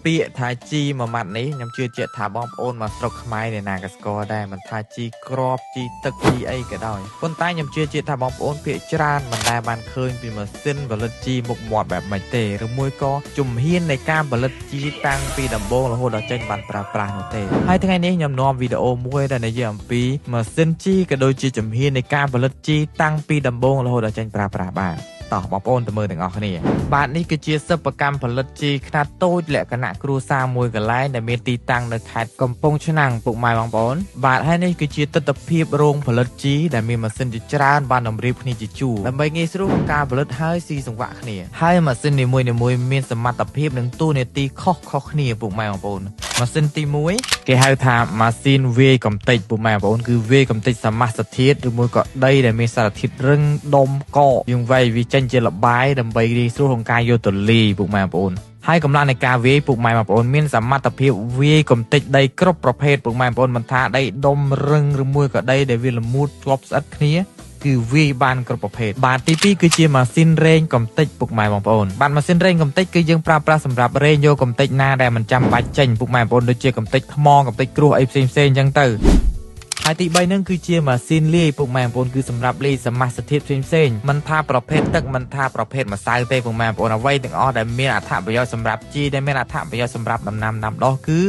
ពាក្យថាជីមួយម៉ាត់នេះខ្ញុំជឿជាក់ថាបងប្អូនមកស្រុកខ្មែរអ្នកណាក៏ស្គាល់ដែរមិនថាជីក្របជីទឹកជីអីក៏ដោយប៉ុន្តែខ្ញុំជឿជាក់ថាបងប្អូនភាគច្រើនមិនដែលបានឃើញពីម៉ាស៊ីនផលិតជីមុខមាត់បែបម៉េចទេឬមួយក៏ជំហាននៃការផលិតជីតាំងពីដំបូងរហូតដល់ចេញបានប្រើប្រាស់នោះទេហើយថ្ងៃនេះខ្ញុំនាំវីដេអូមួយដែលនិយាយអំពីម៉ាស៊ីនជីក៏ដូចជាជំហាននៃការផលិតជីតាំងពីដំបូងរហូតដល់ចេញប្រើប្រាស់បានតោះបងប្អូនទៅមើលទាំងអស់គ្នាបាទនេះគឺជាសិប្បកម្មផលិតជីខ្នាតតូចលក្ខណៈគ្រួសារមួយកន្លែងដែលមានទីតាំងនៅខេត្តកំពង់ឆ្នាំងពុកម៉ែបងប្អូនបាទហើយនេះគឺជាទិដ្ឋភាពរោងផលិតជីដែលមានម៉ាស៊ីនជាច្រើនបានតម្រៀបគ្នាជាជួរដើម្បីងាយស្រួលក្នុងការផលិតហើយស៊ីសង្វាក់គ្នាហើយម៉ាស៊ីននីមួយៗមានសមត្ថភាពនិងតួនាទីខុសៗគ្នាពុកម៉ែបងប្អូនម៉ាស៊ីនទី1គេហៅថាម៉ាស៊ីនវាយកំទេចពុកម៉ែបងប្អូនគឺវាយកំទេចសមាសធាតុឬមួយក៏ដីដែលមានសារធាតុរឹងដុំកកយើងវាយវាចេញជាលបាយដើម្បីងាយស្រួលក្នុងការយកទៅលាយពុកម៉ែបងប្អូនហើយកម្លាំងនៃការវាយពុកម៉ែបងប្អូនមានសមត្ថភាពវាយកំទេចដីគ្រប់ប្រភេទពុកម៉ែបងប្អូនមិនថាដីដុំរឹងឬមួយក៏ដីដែលវាល្មួតជាប់ស្អិតគ្នាគឺវាយបានគ្រប់ប្រភេទបាទទី2គឺជាម៉ាស៊ីនរែងកំទេចពុកម៉ែបងប្អូនបាទម៉ាស៊ីនរែងកំទេចគឺយើងប្រើប្រាស់សម្រាប់រែងយកកំទេចណាដែលមិនចាំបាច់ចេញពុកម៉ែបងប្អូនដូចជាកំទេចថ្មកំទេចគ្រោះអីផ្សេងៗអញ្ចឹងទៅហើយទី3ហ្នឹងគឺជាម៉ាស៊ីនលាយពុកម៉ែបងប្អូនគឺសម្រាប់លាយសមាសធាតុផ្សេងៗមិនថាប្រភេទទឹកមិនថាប្រភេទម្សៅទេពុកម៉ែបងប្អូនអ្វីទាំងអស់ដែលមានអត្ថប្រយោជន៍សម្រាប់ជីដែលមានអត្ថប្រយោជន៍សម្រាប់ដំណាំដាំដុះគឺ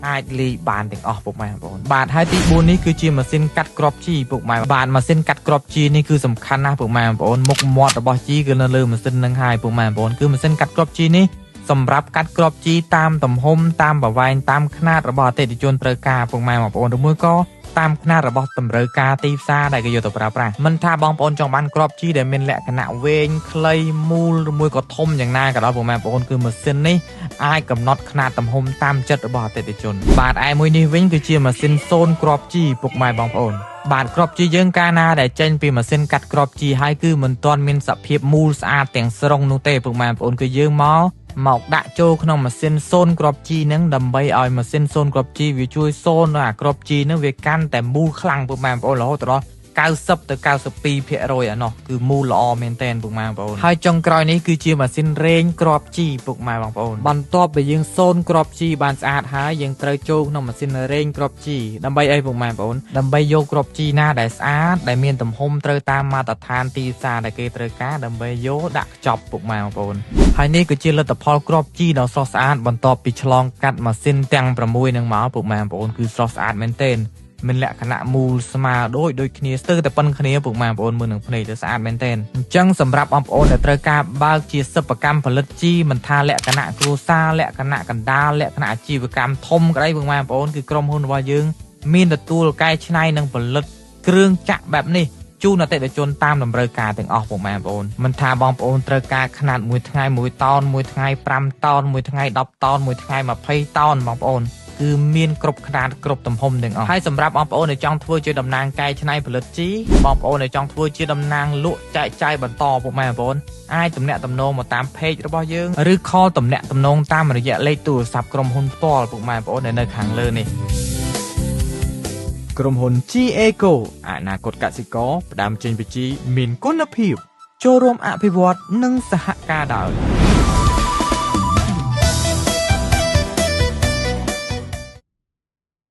អាចលាយបានទាំងអស់ពុកម៉ែបងប្អូនបាទហើយទី4នេះគឺជាម៉ាស៊ីនកាត់គ្រាប់ជីពុកម៉ែបាទម៉ាស៊ីនកាត់គ្រាប់ជីនេះគឺសំខាន់ណាស់ពុកម៉ែបងប្អូនមុខមាត់របស់ជីគឺនៅលើម៉ាស៊ីននឹងហើយពុកម៉ែបងប្អូនគឺម៉ាស៊ីនកាត់គ្រាប់ជីនេះសម្រាប់កាត់គ្រាប់ជីតាមទំហំតាមប្រវែងតាមខ្នាតរបស់អតិថិជនត្រូវការពុកម៉ែបងប្អូនឬមួយក៏តាមខ្នាតរបស់តម្រូវការទីផ្សារដែលគេយកទៅប្រើប្រាស់មិនថាបងប្អូនចង់បានគ្រាប់ជីដែលមានលក្ខណៈវែងខ្លីមូលឬមួយក៏ធំយ៉ាងណាក៏ដោយពុកម៉ែបងប្អូនគឺម៉ាស៊ីននេះអាចកំណត់ខ្នាតទំហំតាមចិត្តរបស់អតិថិជនបាទឯមួយនេះវិញគឺជាម៉ាស៊ីនសូនគ្រាប់ជីពុកម៉ែបងប្អូនបាទគ្រាប់ជីយើងកាលណាដែលចេញពីម៉ាស៊ីនកាត់គ្រាប់ជីហើយគឺមិនទាន់មានសភាពមូលស្អាតទាំងស្រុងនោះទេពុកម៉ែបងប្អូនគឺយើងមកដាក់ចូលក្នុងម៉ាស៊ីនសូនគ្រាប់ជីហ្នឹងដើម្បីឲ្យម៉ាស៊ីនសូនគ្រាប់ជីវាជួយសូនអាគ្រាប់ជីហ្នឹងវាកាន់តែមូលខ្លាំងពុកម៉ែបងប្អូនរហូតដល់90ទៅ92%អានោះគឺមូលល្អមែនទែនពុកម៉ែបងប្អូនហើយចុងក្រោយនេះគឺជាម៉ាស៊ីនរែងគ្រាប់ជីពុកម៉ែបងប្អូនបន្ទាប់ពីយើងសូនគ្រាប់ជីបានស្អាតហើយយើងត្រូវចូលក្នុងម៉ាស៊ីនរែងគ្រាប់ជីដើម្បីអីពុកម៉ែបងប្អូនដើម្បីយកគ្រាប់ជីណាដែលស្អាតដែលមានទំហំត្រូវតាមមាត្រដ្ឋានទីផ្សារដែលគេត្រូវការដើម្បីយកដាក់ខ្ចប់ពុកម៉ែបងប្អូនហើយនេះគឺជាលទ្ធផលគ្រាប់ជីដ៏ស្រស់ស្អាតបន្ទាប់ពីឆ្លងកាត់ម៉ាស៊ីនទាំង6នឹងមកពុកម៉ែបងប្អូនគឺស្រស់ស្អាតមែនទែនមានលក្ខណៈមូលស្មើដូចគ្នាស្ទើរតែប៉ុនគ្នាពុកម៉ែបងប្អូនមើលនឹងភ្នែកទៅស្អាតមែនទែនអញ្ចឹងសម្រាប់បងប្អូនដែលត្រូវការបើកជាសិប្បកម្មផលិតជីមិនថាលក្ខណៈគ្រួសារលក្ខណៈកណ្ដាលលក្ខណៈអាជីវកម្មធំក្តីពុកម៉ែបងប្អូនគឺក្រុមហ៊ុនរបស់យើងមានទទួលកែច្នៃនិងផលិតគ្រឿងចក្របែបនេះជូនអតិថិជនតាមតម្រូវការទាំងអស់ពុកម៉ែបងប្អូនមិនថាបងប្អូនត្រូវការខ្នាតមួយថ្ងៃ1តោនមួយថ្ងៃ5តោនមួយថ្ងៃ10តោនមួយថ្ងៃ20តោនបងប្អូនគឺមានគ្រប់ខ្នាតគ្រប់ទំហំទាំងអស់ហើយសម្រាប់បងប្អូនដែលចង់ធ្វើជាតំណាងកែច្នៃផលិតជីបងប្អូនដែលចង់ធ្វើជាតំណាងលក់ចែកចាយបន្តពុកម៉ែបងប្អូនអាចទំនាក់ទំនងមកតាម page របស់យើងឬ call ទំនាក់ទំនងតាមរយៈលេខទូរស័ព្ទក្រុមហ៊ុនផ្ទាល់ពុកម៉ែបងប្អូនដែលនៅខាងលើនេះក្រុមហ៊ុន GACO អនាគតកសិករផ្ដើមចេញពីជីមានគុណភាពចូលរួមអភិវឌ្ឍនិងសហការដោយ